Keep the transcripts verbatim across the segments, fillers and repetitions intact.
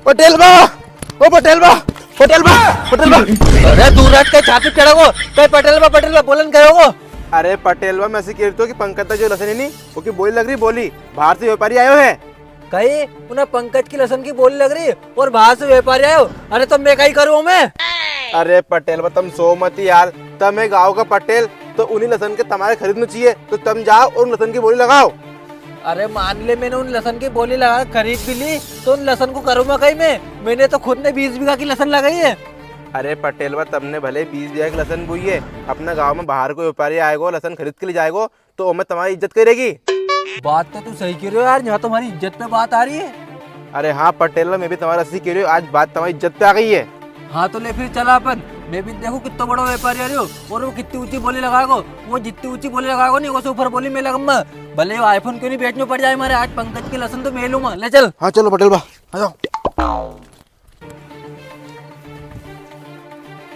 पटेल बा, ओ पटेल बा, पटेल बा, पटेल बा। अरे दूर हट के छाती चढ़ा को, कई पटेल बा, पटेल बा बोलन गयो को। अरे पटेल बा, मैं ऐसे कह रही थी कि पंकज दा जो लसन है नी, वो की बोली लग रही बोली, बाहर से व्यापारी आयो है। कई उन्हें पंकज की लसन की बोली लग रही और बाहर से व्यापारी आयो। अरे तो मैं कई करूँ मैं? अरे पटेल बा, तम सो मत यार, तम है गाँव का पटेल, तो उन्हीं लसन के तमारे खरीदना चाहिए, तो तम जाओ और उन लसन की बोली लगाओ। अरे मान ले, मैंने उन लसन की बोली लगा के खरीद भी ली, तो उन लसन को करूँगा कई मैं? मैंने तो खुद ने बीस बीघा की लसन लगाई है। अरे पटेल बा, तमने भले बीस बीघा की लसन बोई है, अपना गाँव में बाहर को व्यापारी आएगो, लसन खरीद के ले जाएगो, तो ओमे तमारी इज्जत कई रेगी? बात तो तू सही कह रहे हो यार, यहाँ तो हमारी इज्जत पे बात आ रही है। अरे हाँ पटेल बा, मैं भी तमारे ऐसे ही कह रही हूँ, आज बात तमारी इज्जत पे आ गई है। हाँ तो ले फिर चला अपन, मैं भी देखूँ कितना बड़ा व्यापारी आ रही हो और वो कितनी ऊंची बोली लगाएगो। वो जितनी ऊंची बोली लगाएगो नी, वो से ऊपर बोली मैं लगमा। भले वो iPhone क्यों नी बेचनो पड़ जाए हमारे, आज पंकज की लसन तो मैं लूंगा। ले चल। हाँ चलो पटेल बा, आ जाओ।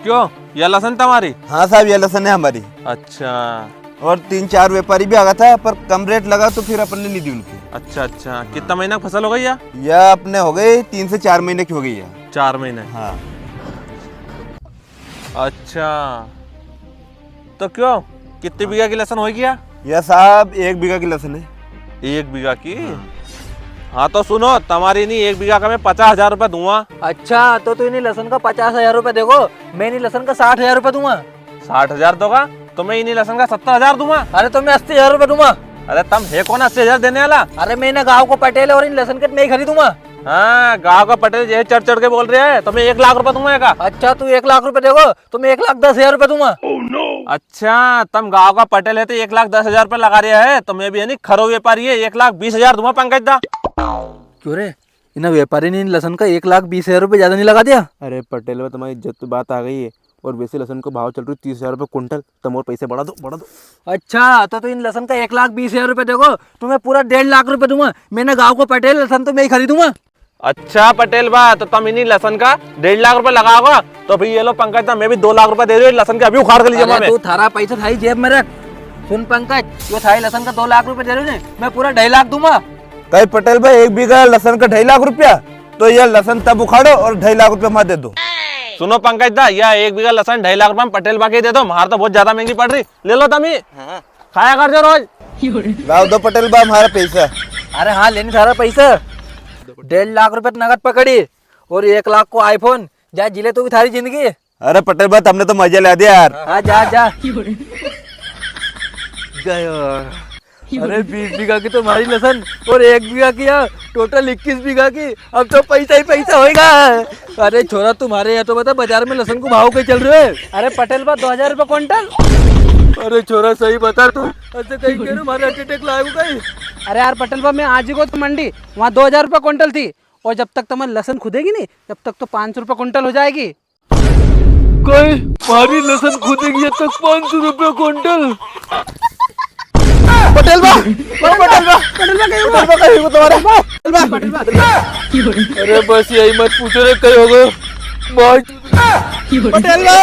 क्यों, या लसन तमारी? हाँ साहब, या लसन है हमारी। अच्छा। और तीन चार व्यापारी भी आ गया था, पर कम रेट लगा तो फिर अपन ने नी दी उनकी। अच्छा, अच्छा। कितना महीना की फसल हो गई या? या अपने हो गई तीन से चार महीने की हो गई है। चार महीने? हाँ। अच्छा, तो क्यों, कितनी बीघा की लसन होगी या? या साहब, एक बीघा की लसन है। एक बीघा की? हाँ। हाँ, तो सुनो, तमारी नी एक बीघा का मैं पचास हजार रुपया दूंगा। अच्छा, तो तू इन्हीं लसन का पचास हजार रुपया देगो, मैं इन्हीं लसन का साठ हजार रुपया दूंगा। साठ हजार दोगा, तो मैं इन्हीं लसन का सत्तर हजार दूंगा। अरे, तो मैं अस्सी हजार रुपया दूंगा। अरे, तम है कौन अस्सी हजार देने वाला? अरे, मैं इन्हें गाँव को पटेल है और इन लसन के मैं ही खरीदूंगा। हाँ, गाँव का पटेल ये चढ़ चढ़ के बोल रहा है, तो मैं एक लाख रुपया दूंगा एका। अच्छा, तू एक लाख रुपया देगो, तो मैं एक लाख दस हजार रुपया दूंगा। अच्छा, तम गाँव का पटेल है तो एक लाख दस हजार रुपया लगा रहा है, तो मैं भी है नी खरो व्यापारी है, एक लाख बीस हजार दूंगा पंकज दा। क्यों रे, इन्हें व्यापारी ने इन लसन का एक लाख बीस हजार रुपया ज्यादा नी लगा दिया? अरे पटेल बा, तमारी इज्जत पे बात आ गई है, और वैसे लसन को भाव चल रही तीस हजार रुपया कुंटल, तम और पैसे बढ़ा दो, बढ़ा दो। अच्छा, तो, तो इन लसन का एक लाख बीस हजार रुपया देगो, तो मैं पूरा डेढ़ लाख रुपया दूंगा। मैं इन्हें गाँव को पटेल, लसन तो मैं ही खरीदूंगा। अच्छा पटेल बा, तो तम इन्हीं लसन का डेढ़ लाख रुपया लगाओगा, तो फिर ये लो पंकज दा, मैं भी दो लाख रुपया दे रही हूँ, लसन के अभी उखाड़ के लीजिए अरे मामे। तू थारा पैसा थारी जेब में रख। सुन पंकज, यो थारी लसन का दो लाख रुपया दे रही हूँ, मैं पूरा ढाई लाख दूंगा। कई पटेल बा, एक बीघा लसन का ढाई लाख रुपया, तो ये लसन तम उखाड़ो और ढाई लाख रुपया मारे दे दो। सुनो पंकज दा, या एक बीघा लसन ढाई लाख रुपया में पटेल बा के दे दो, मार तो बहुत ज्यादा महंगी पड़ रही, ले लो तमी। हाँ। खाया कर जो रोज। लाओ दो पटेल बा हमारा पैसा। अरे हाँ, लेनी सारा पैसा। डेढ़ लाख रुपए तो नगद पकड़ी और एक लाख को iPhone। जा जिले तू भी थारी जिंदगी। अरे पटेल बा, तमने तो मजा ला दिया यार। हाँ, जा, जा। गयो। अरे बीस बीघा की तो हमारी लसन और एक बीघा की यार, टोटल इक्कीस बीघा की। अब तो पैसा ही पैसा होएगा। अरे छोरा, तुम्हारे यहाँ तो बता, बाजार में लसन को भाव कई चल रहे है? अरे पटेल बा, दो हजार रुपया कुंटल। अरे छोरा, सही बता तू, ऐसे कई कह रहे, मारे हार्ट अटैक लागू कई। अरे यार पटेल बा, मैं आज ही गो तो मंडी, वहाँ दो हजार रुपया कुंटल थी, और जब तक तुम्हारी लसन खुदेगी नी, जब तक तो पाँच सौ रुपया कुंटल हो जाएगी। कई, मारी लसन खुदेगी जब तक पाँच सौ रुपया कुंटल। पटेल बा, ओ पटेल बा, पटेल बा, कई पटेल बा, कई तुम्हारे, पटेल बा, पटेल बा। अरे बस यही मत पूछो रे, कई होगो। भाई। पटेल बा।